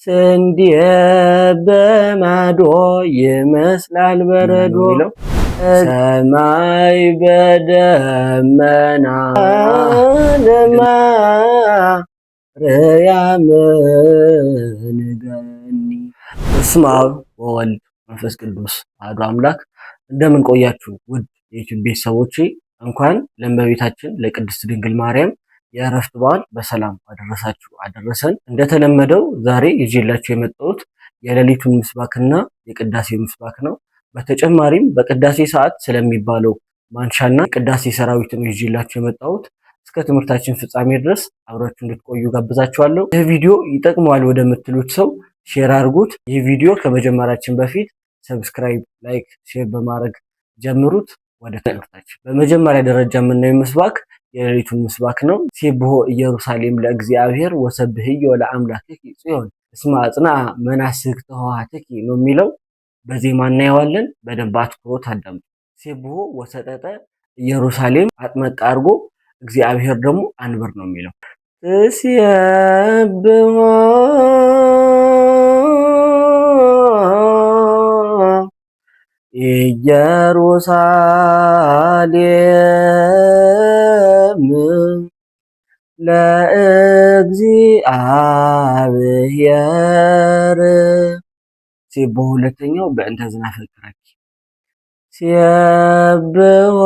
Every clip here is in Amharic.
ስንዴ በማዶ ይመስላል በረዶ የሚለው ሰማይ በደመና ለማርያም ንገኒ። በስመ አብ ወወልድ መንፈስ ቅዱስ አሐዱ አምላክ። እንደምን ቆያችሁ ውድ የዩቲዩብ ቤተሰቦቼ፣ እንኳን ለእመቤታችን ለቅድስት ድንግል ማርያም የእረፍት በዓል በሰላም አደረሳችሁ አደረሰን። እንደተለመደው ዛሬ ይዤላችሁ የመጣሁት የሌሊቱን ምስባክና የቅዳሴው ምስባክ ነው። በተጨማሪም በቅዳሴ ሰዓት ስለሚባለው ማንሻና ቅዳሴ ሰራዊት ነው ይዤላችሁ የመጣሁት። እስከ ትምህርታችን ፍጻሜ ድረስ አብራችሁ እንድትቆዩ ጋብዛችኋለሁ። ይህ ቪዲዮ ይጠቅመዋል ወደምትሉት ሰው share አድርጉት። ይህ ቪዲዮ ከመጀመራችን በፊት subscribe፣ like፣ share በማድረግ ጀምሩት። ወደ ትምህርታችን በመጀመሪያ ደረጃ የምናየው ምስባክ የሌሊቱን ምስባክ ነው። ሴብሖ ኢየሩሳሌም ለእግዚአብሔር ወሰብህዮ ለአምላክኪ ጽዮን እስመ አጽንዐ መናስክተ ኅቡሃትኪ ነው የሚለው። በዜማ እናየዋለን። በደንብ አትኩሮት አዳምጡ። ሴብሖ ወሰጠጠ ኢየሩሳሌም አጥመቅ አድርጎ እግዚአብሔር ደግሞ አንብር ነው የሚለው። ትሴብሖ ኢየሩሳሌም ለእግዚአብሔር። ሴብሖ ሁለተኛው በእንተ ዝናፈቅረኪ ሴብሖ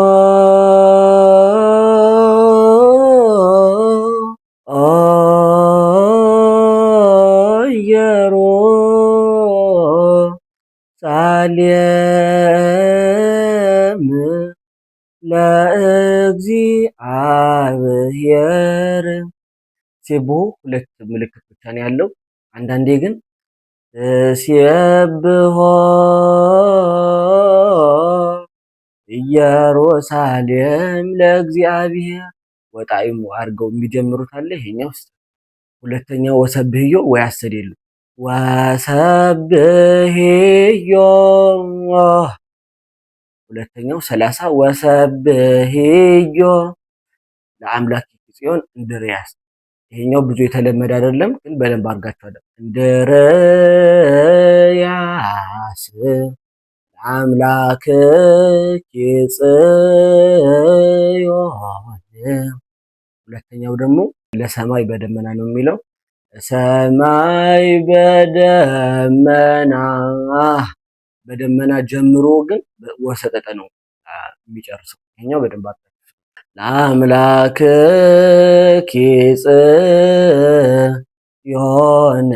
ኢየሩሳሌም ለእግዚአብሔር። ሴብሖ ሁለት ምልክት ብቻ ነው ያለው። አንዳንዴ ግን ሴብሖ ኢየሩሳሌም ለእግዚአብሔር ወጣይሙ አድርገው የሚጀምሩት አለ። ይሄኛው ውስጥ ሁለተኛው ወሰብህዮ ወይ አሰደሉ ወሰብህዮ ሁለተኛው 30 ወሰብህዮ ለአምላክ ጽዮን እንድርያስ። ይሄኛው ብዙ የተለመደ አይደለም፣ ግን በደንብ አድርጋችኋል። እንድርያስ ለአምላክ ጽዮን። ሁለተኛው ደግሞ ለሰማይ በደመና ነው የሚለው። ሰማይ በደመና በደመና ጀምሮ ግን ወሰጠጠ ነው የሚጨርሰው። ይሄኛው በደንብ አድርጋችሁ ለአምላክ ጽዮን።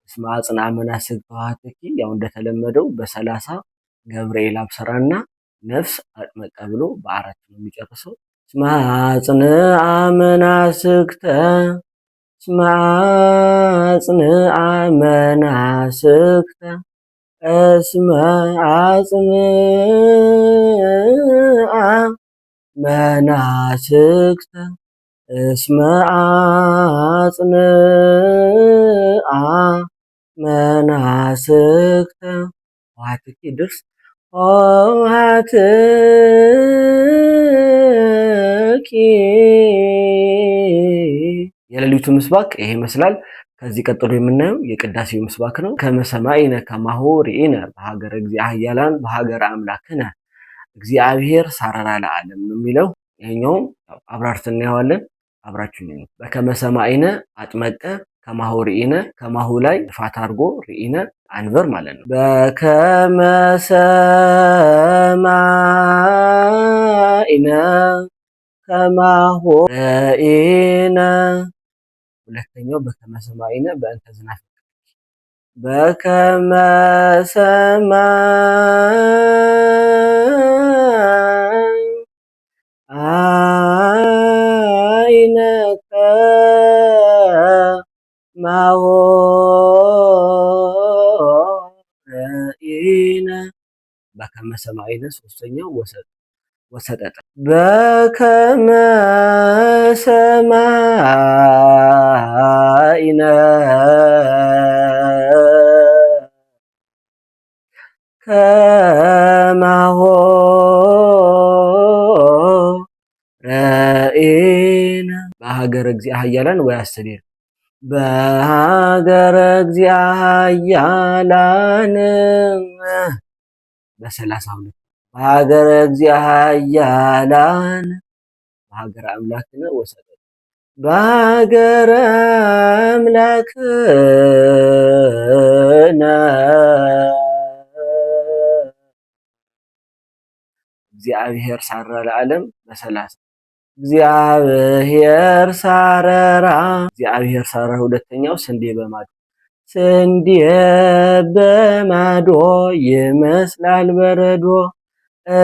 እስመ አጽንዐ መናስክ ተዋሕተኪ ያው እንደተለመደው በ30 ገብርኤል አብሰራና ነፍስ አጥመቀ ብሎ በአራት ነው የሚጨርሰው። እስመ አጽንዐ መናስክተ እስመ አጽንዐ መናስክተ እስመ አጽንዐ መናስክተ እስመ አጽንዐ መናስክተ ኅቡሃትኪ ድርስ ኅቡሃትኪ። የሌሊቱ ምስባክ ይሄ ይመስላል። ከዚህ ቀጥሎ የምናየው የቅዳሴው ምስባክ ነው። ከመሰማይነ ከማሁ ርኢነ በሀገረ እግዚአ ኃያላን በሀገረ አምላክነ እግዚአብሔር ሳረራ ለዓለም ነው የሚለው። ይሄኛውም አብራርተን እናየዋለን። አብራችሁ ነው። በከመ ሰማይነ አጥመቀ ከማሁ ርኢነ ከማሁ ላይ ፋታ አድርጎ ርኢነ አንበር ማለት ነው። በከመ ሰማይነ ከማሁ ርኢነ። ሁለተኛው በከመ ሰማይነ በእንተ ዝናፍቅ በከመ ሰማይነ ከማሁ ርኢነ። በከመ ሰማይነ ሶስተኛው ወሰጠጠ በከመ ሰማይነ ከማሁ ርኢነ። በሀገረ እግዚአ ኃያላን ወያስተዴር በሀገረ እግዚአ ኃያላን በ32 በሀገረ እግዚአ ኃያላን በሀገረ አምላክነ ወሰደ በሀገረ አምላክነ እግዚአብሔር ሳረ ለዓለም በ30 እግዚአብሔር ሳረራ እግዚአብሔር ሳረ ሁለተኛው ስንዴ በማዶ ስንዴ በማዶ ይመስላል በረዶ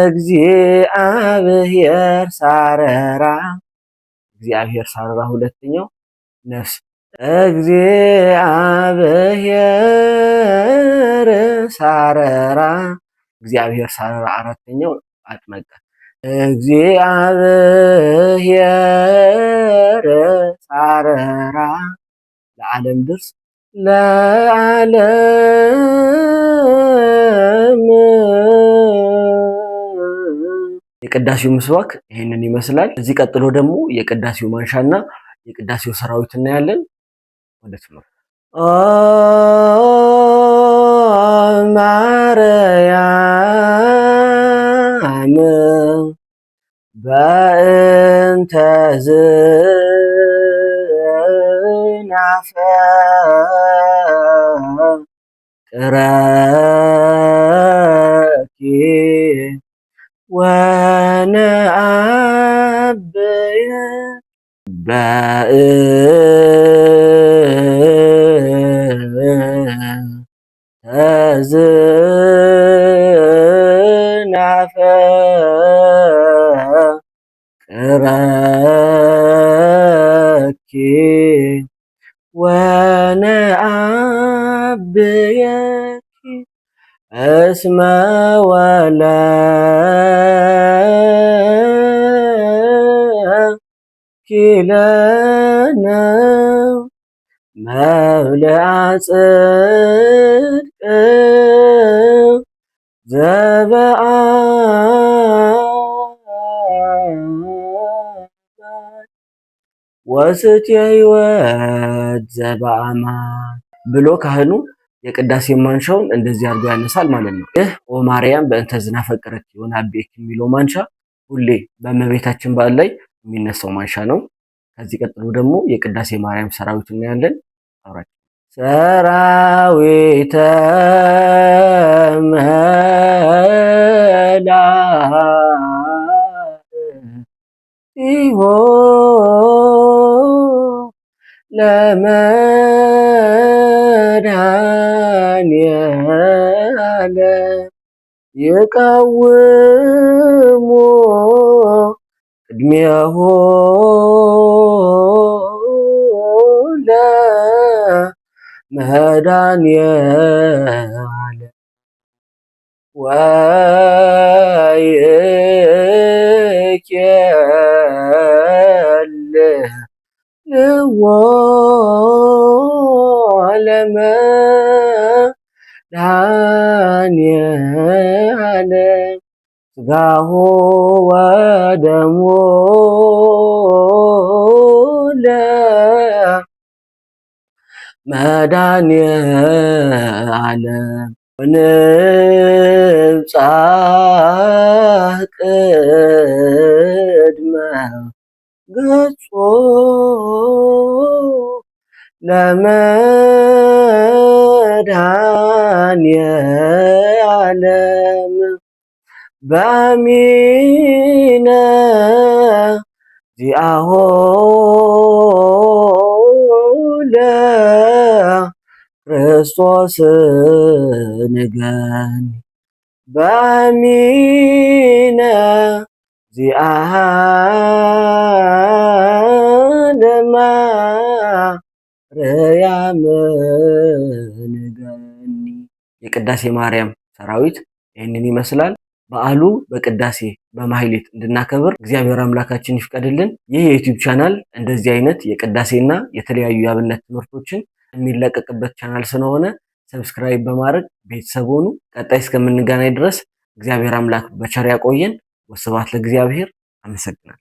እግዚአብሔር ሳረራ እግዚአብሔር ሳረራ ሁለተኛው ነፍስ እግዚአብሔር ሳረራ እግዚአብሔር ሳረራ አራተኛው አጥመቀ እግዚአብሔር ሳረራ ለዓለም ድርስ ለዓለም። የቅዳሴው ምስባክ ይህንን ይመስላል። እዚህ ቀጥሎ ደግሞ የቅዳሴው ማንሻና የቅዳሴው ሰራዊት እናያለን። ወደ ትምህርት ማርያም በእንተ ዝናፈቅረኪ ወነአብየ በእንተ ዝናፈቅረኪ ወነአብየኪ እስመ ወለድኪ ለነ መብልዐ ጽድቅ ዘበአማን ወስትየ ሕይወት ዘበአማን ብሎ ካህኑ የቅዳሴ ማንሻውን እንደዚህ አድርጎ ያነሳል ማለት ነው። ይህ ኦ ማርያም በእንተ ዝናፈቅረኪ ወነአብየኪ የሚለው ማንሻ ሁሌ በእመቤታችን በዓል ላይ የሚነሳው ማንሻ ነው። ከዚህ ቀጥሎ ደግሞ የቅዳሴ ማርያም ሰራዊት እናያለን። አብራችሁ ሰራዊተ መላእክት ለመድኃኔዓለም ይቀውሙ ቅድሜሁ ለመድኃኔዓለም ወይኬልዎ ለመድኃኔዓለም ሥጋሁ ወደሙ ለመድኃኔዓለም ወንብጻሕ ቅድመ ገጾ ለመድኃኔዓለም በአሚነ ዚአሆ ለክርስቶስ ንገን በአሚነ ዚአሃ ለማርያም ንገኒ። የቅዳሴ ማርያም ሰራዊት ይህንን ይመስላል። በዓሉ በቅዳሴ በማህሌት እንድናከብር እግዚአብሔር አምላካችን ይፍቀድልን። ይህ የ YouTube ቻናል እንደዚህ አይነት የቅዳሴና የተለያዩ የአብነት ትምህርቶችን የሚለቀቅበት ቻናል ስለሆነ subscribe በማድረግ ቤተሰብ ሆኑ። ቀጣይ እስከምንገናኝ ድረስ እግዚአብሔር አምላክ በቸር ያቆየን። ወስብሐት ለእግዚአብሔር። አመሰግናለሁ።